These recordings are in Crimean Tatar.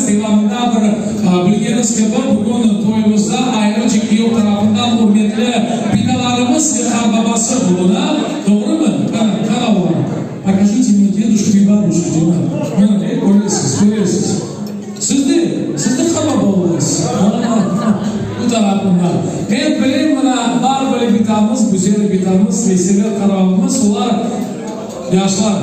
Toymız devamında bir, bilgeniz kibi, bugün toyumızda ayrıca kiyev tarafından ürmetli bitalarımız ve qarbabası buluna. Doğrumı? Qana, qana olar? Покажите мне дедушку и бабушку, Дина. Mına, köresiz, köresiz. Siz de, siz de qarbaba olasız. Bu tarafından. Men bilem, mına, bar böyle bitamız, güzel bitamız ve sever qarbabamız, olar yaşlar,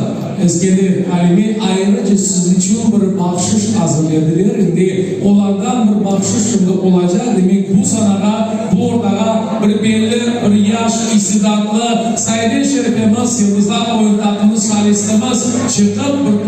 Eskender, Alime ayrıca siz içün bir bahşış azırladılar. Endi olardan bir bahşış şimdi olacaq. Demek, bu sanağa, bu ortağa bir belli, bir yaş, istidatlı Sayde Şerifemiz, Yıldızlar oyun taqımı solistimiz çıqıp bir.